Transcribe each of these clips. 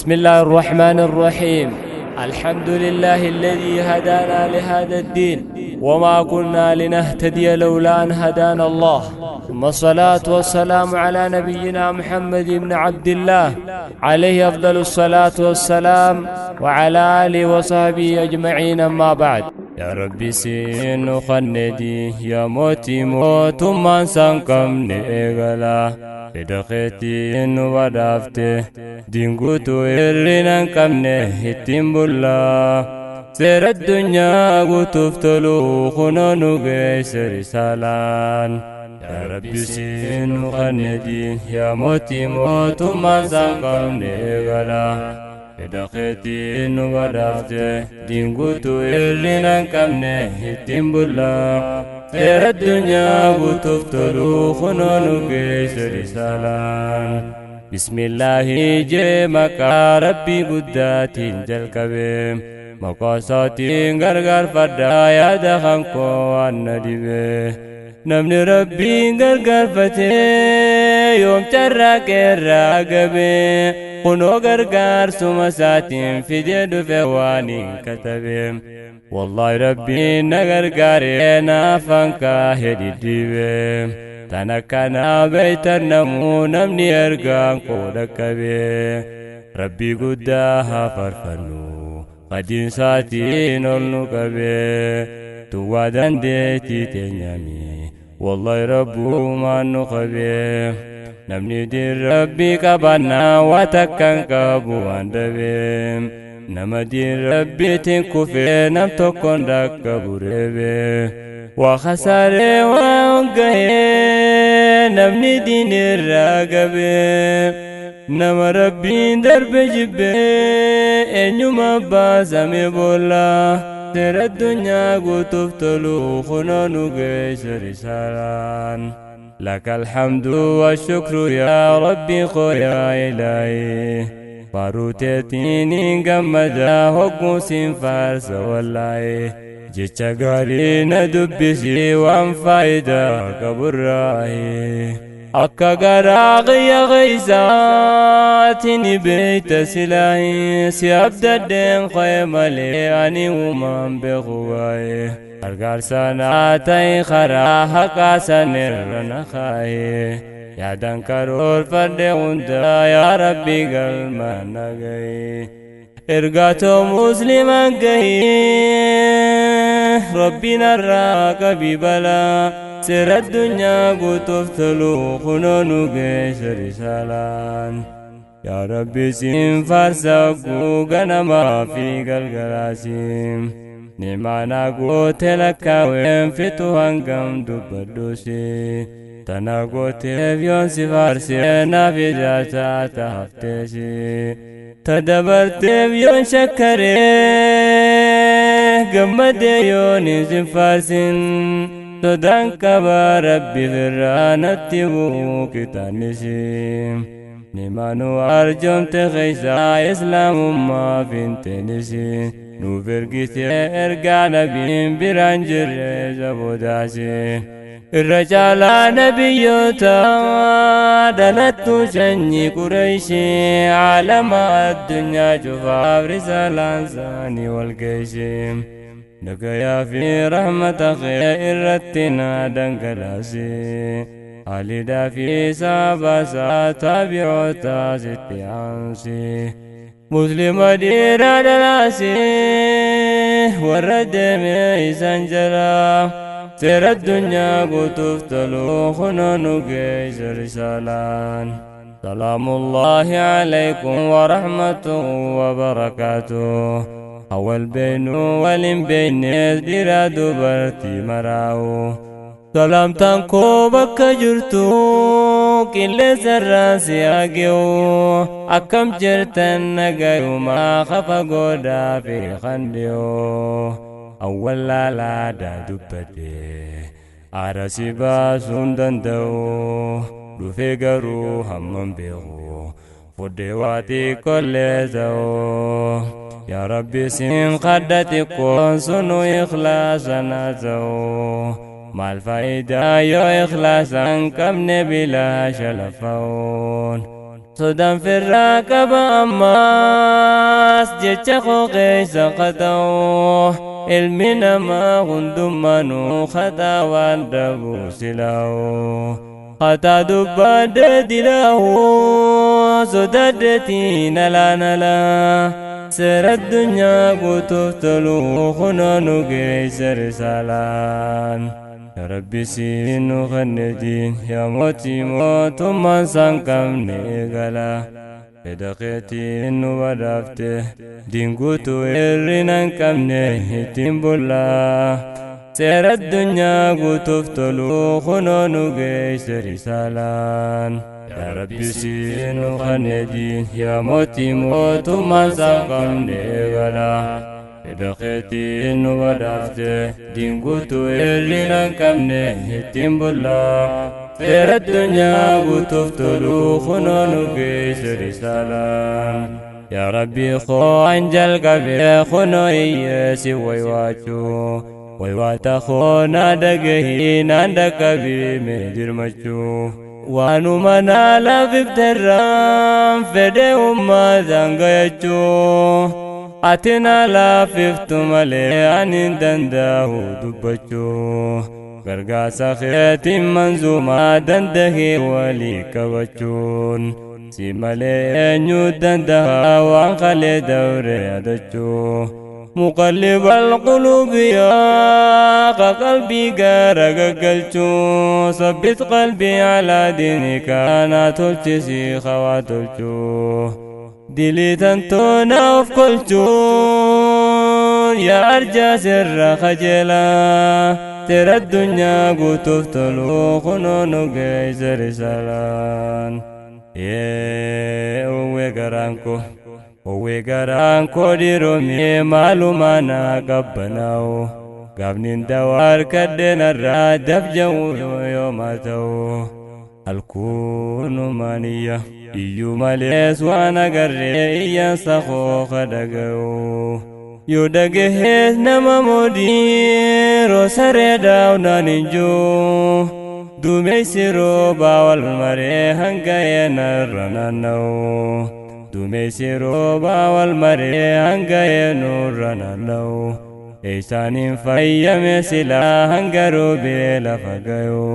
بسم الله الرحمن الرحيم. الحمد لله الذي هدانا لهذا الدين وما كنا لنهتدي لولا أن هدانا الله، ثم الصلاة والسلام على نبينا محمد بن عبد الله عليه أفضل الصلاة والسلام وعلى آله وصحبه أجمعين، أما بعد. يا ربي سين خندي يا موتي موت من سنكم نيغلا fedha nu badhaafte diin guutuu hir'ina hin qabne ittiin bullaa seera addunyaa guutuuf tolu kunoo nu geesse risaalaan. Yaa Rabbi siin nu kennedi yaa mootii mootummaan isaan qabne eegala fedha keetiin nu badhaafte diin guutuu hir'ina hin qabne ittiin bullaa seera addunyaa guutuuf tolu kunoo nu geesse risaalaan. Bismillaahi jee maqaa Rabbii guddaatiin jalqabe, maqaa isaatiin gargaarfadhaa yaada kan koo waan na dhibe. Namni Rabbiin gargaarfatee yoom carraaqee irraa gabe, kunoo gargaarsuma isaatiin fidee dhufe waan hin katabe. Wallahi Rabbiin na gargaaree naafan kaahee diddiibe. Tan akkanaa beeytan namuu namni ergaan koo dhaqqabe. Rabbii guddaa haa faarfannu qadiimsaatiin ol nu qabe. Tuwwaa dandeettii teenyami wallahi rabbumaan nu qabe. Namni diin Rabbii qabaannaa waa takka hin qabu waan dhabe. Nama diin Rabbiitiin kufee nam tokkoon dhaqqabu reebe. Waa khasaaree waa hongahee namni diin irraa gabe. Nama Rabbiin darbe jibbee eenyuma baasame boolla. Seera addunyaa guutuuf tolu kunoo nu geesse risaalaan. لك الحمد والشكر يا ربي يا إلهي. Faaruuteetiin gammadaa hogguusin faarsa wallaahi. Jecha gaarii na dubbisi waan faayidaa qaburraahi. Akka garaa qiyya keeysaatiin beeyta silaahi. Si abdadheen qo'e malee ani uumaan beeku waa'ee. Gargaarsa naa ta'e karaa haqaa san irra na kaa'e. Yaadan karoorfadhe hundaa yaa Rabbi galma na gahe. Ergaatoo musliman gahee Rabbi narraa qabi balaa. Seera addunyaa guutuuf tolu kunoo nu geesse risaalaan. Yaa Rabbi siin faarsa hogguu ganamaa fi galgalaasi. Nimaana goote lakkaaween fitu hangam dubbadhuusi. Tana gooteef yoon si faarsee naaf ijaarsaa taafteesi. Ta dabarteef yoon shakkaree gammadee yoon isin faarsin. Sodaan qaba Rabbi firraa natti bu'uu qixaannisi. Nimaanu arjoomte keeysaa islaamummaa finteenisi. Nuuf ergite ergaa nabiin biraan jirre zaboodaasi. Irra caalaa nabiyyoota dhalattu sanyii Qureeshii caalama addunyaa cufaaf risaalaan isaanii wal geeshe. Nagayaa fi rahmata kee irratti na dhangalaasi. Halidaa fi saabasaa taabi'oota sitti aansi. Muslima dhiiraa dhalaasi warra deeme isaan jalaa. Seera addunyaa guutuuf tolu kunoo nu geesse risaalaan. Salaamullaahi alaykum wa rahmatuhu wa barakaatuh. Awwal beenu waliin beeynees dhiiraa dubartii maraa'u. Salaamtaan koo bakka jirtu qilleensa irraan si hage'u. Akkam jirtan nagayumaa kafa godhaa fi kan dhiyoo. Awwal laalaadhaa dubbate aara si baasuu hin danda'u. Dhufee garuu hammam beeku fudhee waa xiqqollee ta'u. Yaa Rabbi siin kadha xiqqoon sunu ikhlaasa naa ta'u. Maal faayidaa yoo ikhlaasa hin qabne bilaasha lafa'uun. Sodaan firraa qaba ammaas jecha koo keessa qata'u. Ilmi namaa hundummaanuu xataa waan dhabu silaa'u. Xataa dubbadde dilaa'u sodaaddeetiin alaan alaa. Seera addunyaa guutuuf tolu kunoo nu geesse risaalaan. Yaa Rabbi siin nu kenne diin yaa mootii mootummaan isaan qabne eegala. Fedha keetiin nu badhaafte diin guutuu hir'ina hin qabne ittiin bulla. Seera addunyaa guutuuf tolu kunoo nu geesse risaalaan. Yaa Rabbi siin nu kenne diin yaa mootii mootummaan isaan qabne eegala. Fedha keetiin nu badhaafte diin guutuu hir'ina hin qabne ittiin bulla. Seera addunyaa guutuuf tolu kunoo nu geesse risaalaan. Yaa Rabbi koo an jalqabee kunoo hiyyeessi waywaachuu. Waywaata koo naa dhagahii naan dhaqqabii mee dirmachuu. Waanuma naa laafifterraan fedhe uummataan gayachuu. Ati naa laafiftu malee ani hin danda'u dubbachuu. Gargaarsa keetiin manzuumaa dandahee walii qabachuun. Si malee eenyu danda'a waan kalee dabre yaadachuu. مقلب القلوب يا قلبي غرغلچو ثبت قلبي على دينك انا تلتسي خواتلچو دليتن تونا وفقلچو يا ارجى سر خجلا ترى الدنيا قطفتلو خنون قيس رسالان يا وقرانكو Owwee garaan koo dhiiromee maalumaa naa qabbanaa'u. Gaafni dawaa harkadheen irraa dafja'u yooma ta'u. Halkuunumaan iyya iyyuu malees waan agarree iyyansa koo dhaga'u. Yoo dhagahees nama moodiiroo saree daawunaan hin jiru. Duumessi roobaa wal maree hanga eenarra naanna'u. Duumessi roobaa wal maree hanga eenurra naanna'u. Eessaaniin fayyame silaa hanga roobee lafa gayu.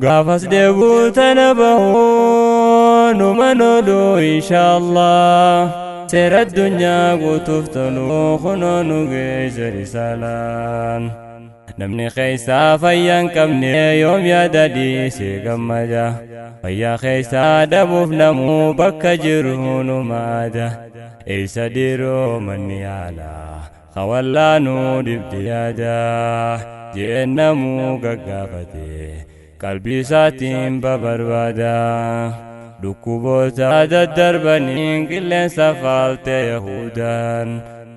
Gaafas deebuu tana bahu numa nooduu inshaallah. Seera addunyaa guutuuf tolu kunoo nu geesse risaalaan. Namni keessaa fayyaa hin qabne yoom yaada dhiisee gammada. Fayyaa keessaa dhabuuf namuu bakka jiru numaada. Eessa dhiiroo manni yaalaa kawallaanuu dhibdi yaada. Jeen namuu gaggaafate qalbii isaatiin babarbaada. Dhukkuboota daddarbaniin qilleensa faalte Yahudaan.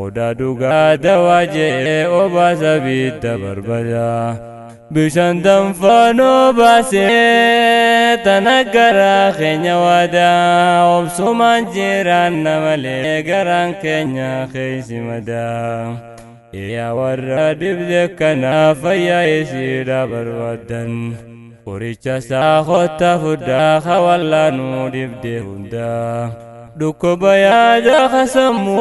Odaa dhugaa dawaa je'ee obaasa bidda barbada. Bishaan danfaan obaasee tana garaa keenya waadaa. Obsumaan jiraanna malee garaan keenya keessi madaa. Yaa warra dhibde kanaaf fayyaa isiidha barbaadan. Qoricha isaa kottaa fudhaa hawallaanuu dhibde hundaa. Dhukkuba yaada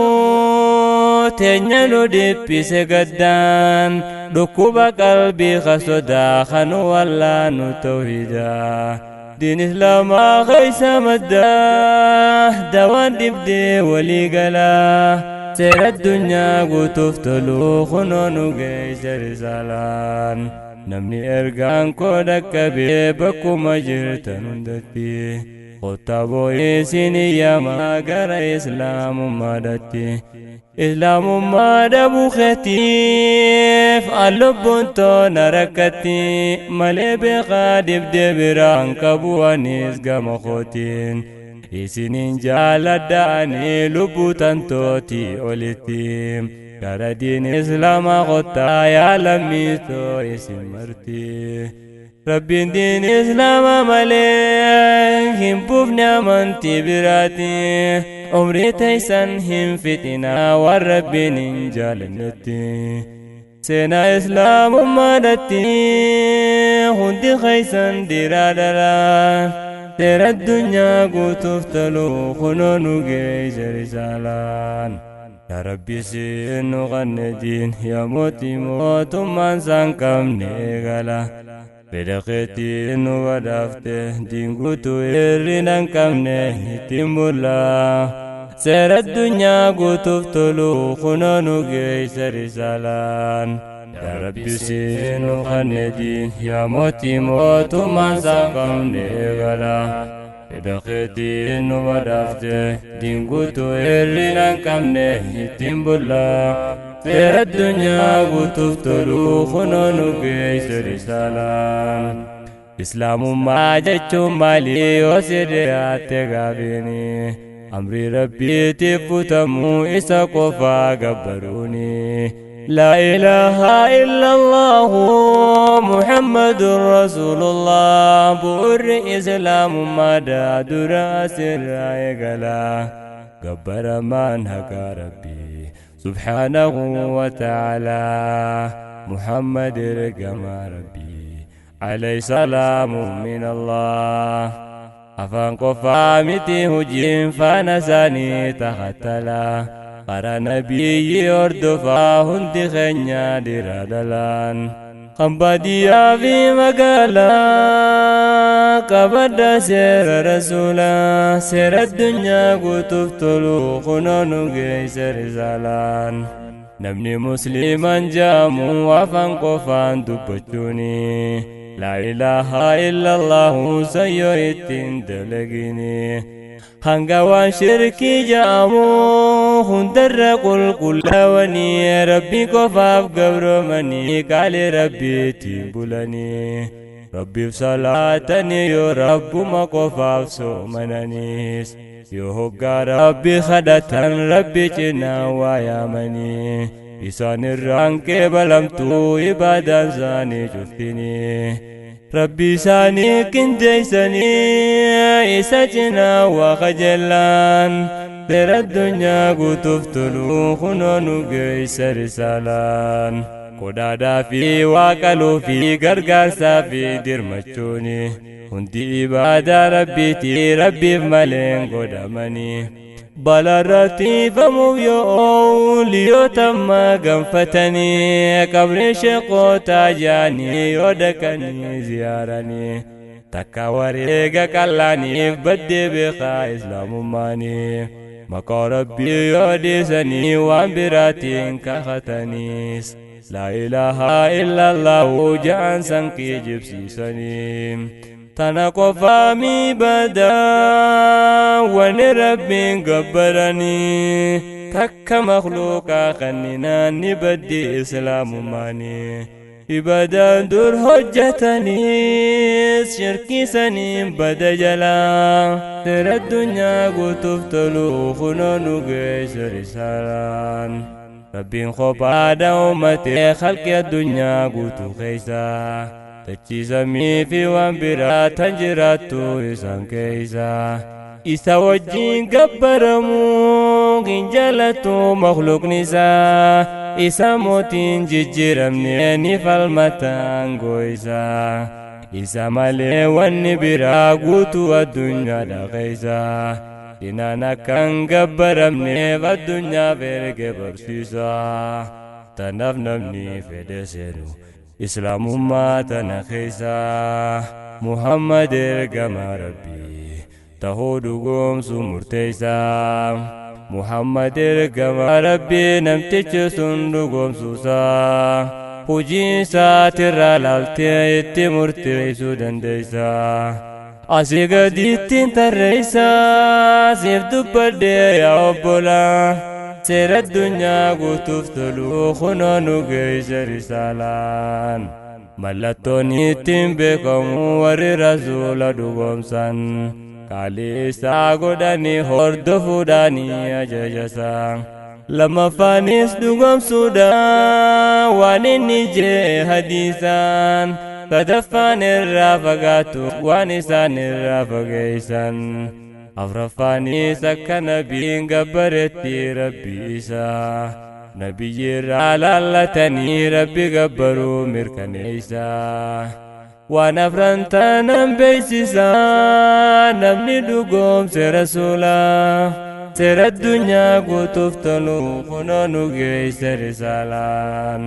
kasammuu teenya nu dhiphise gaddaan. Dhukkuba qalbii kasodaa kanu wallaanu tawhidaa. Diin islaamaa keessa maddaa dawaan dhibdee walii galaa. Seera addunyaa guutuuf tolu kunoo nu geesse risaalaan. Namni ergaan koo dhaqqabee bakkuma jirtan hundatti. Kottaa boo'isin iyyamaa gara islaamummaadhaatti. Islaamummaa dhabuu keetiif lubbuun toona rakkatti malee beekaa dhibdee biraan qabu anis gama kootiin. Isinin jaaladha ani lubbuu tantootii olitti. Gara diin islaamaa kottaa yaa lammiitoo isin marti. Rabbiin diin islaamaa malee hin buufne amantii biraati. Umrii teessan hin fixinaa waan rabbiin hin jaalannetti. Seenaa islaamummaadhatti hundi keessan dhiiraa dhalaa. Seera addunyaa guutuuf tolu kunoo nu geesse risaalaan. Yaa Rabbi siin nu qanne diin, yaa mootii mootummaan isaan qabne eegala. Fedha keetiin nu badhaafte diin guutuu hir'ina hin qabne ittiin bulla. Seera addunyaa guutuuf tolu kunoo nu geesse risaalaan. Yaa Rabbi siin nu qanne diin, yaa mootii mootummaan isaan qabne eegala. Fedha keetiin nu badhaafte diin guutuu hir'ina hin qabne ittiin bulla. Seera addunyaa guutuuf tolu kunoo nu geesse risaalaan. Islaamummaa jechuun maali yoo si dhiyaatte gaafiini? Amri Rabbiitiif butamuu isa qofaa gabbaruuni. لا إله إلا الله محمد رسول الله بؤر إسلام مدى دراس الرايقلا قبر من هكا ربي سبحانه وتعالى محمد رقم ربي عليه سلام من الله. أفان قفامتي هجين فنساني تختلا قرا نبي أردفا هندي خنيا درادلان خمباديا في مقالا قبدا سير رسولا سير الدنيا قطف طلو خنون قيس رسالان. نمني مسلما جامو وفن قفان دبتوني لا إله إلا الله سيئتين دلقيني. Hanga waan shirkii ja'amu hundarra qulqullaawanii Rabbi qofaaf gabroomanii qaalii Rabbiitiin bulanii Rabbiif salaatanii yoo Rabbuma qofaaf soomananiis yoo hoggaa Rabbi kadhatan Rabbi cinaa waa yaamanii isaan irraan qeebalamtuu ibaadaan isaanii cuftinii. Rabbi isaanii qindeessanii isa cinaa waa qajeelaan seera addunyaa guutuuf tolu kunoo nu geesse risaalaan. Qodaadhaa fi waaqaluu fi gargaarsaa fi dirmachuuni hundi ibaadaa Rabbiitii Rabbiif maleen godhamanii. Balaarrattiifamuuf yoo liyoota ganfatanii qabri sheekotaa jaanii yoo dhaqanii ziyaaranii takka wareega qallaaniif baddee beekaa islaamummaanii maqaa Rabbii yoo dhiisanii waan biraatiin kakataniis laa ilaaha illallahu ja'an san kijibsiisanii. Tana qofaami badaa wani Rabbiin gabbaranii takka makhluuqaa kanninaan ni baddi islaamummaanii. Ibadaan dur hojjetaniis shirkiisaniin bada jalaa seera addunyaa guutuuf tolu kunoo nu geesse risaalaan. Rabbiin kophaadha uummatee khalqi addunyaa guutuu keessaa tachiisamii fi waan biraa tan jiraattu isaan keessa. Isa wajjin gabbaramuu hin jaalatu makhluuqni isaa isa mootiin jijjiiramne ni falmataan gooysaa. Isa malee wanni biraa guutuu addunyaadha keessa. Dinaan akkan gabbaramneef addunyaaf erge barsiisa. Tanaaf namni fedhe seenu islaamummaa tana keessa. Muhammad ergama Rabbii tahuu dhugoomsu murteessa. Muhammad ergama Rabbii namtichi sun dhugoomsuusaa hojii isaatirraa laaltee itti murteessuu dandeessa. Asii gadiittiin tarreessa siif dubbadhee yaa obbolaa seera addunyaa guutuuf tolu kunoo nu geesse risaalaan. Mallattoon ittiin beekamu warri rasuula dhugoomsan qaalii isaa godhanii hordofuudhaanii ajajasaa. Lammaffaanis dhugoomsuudhaan waan inni jee hadiisaan. Sadaffaan irraa fagaatu waan isaan irraa fageessan. Afraffaanis akka nabiin gabbaretti Rabbi isaa nabiyyi irraa laallatanii Rabbi gabbaruu mirkaneessaa. Waan afran tanan beeysisaa namni dhugoomse rasuulaa. Seera addunyaa guutuuf tolu kunoo nu geesse risaalaan.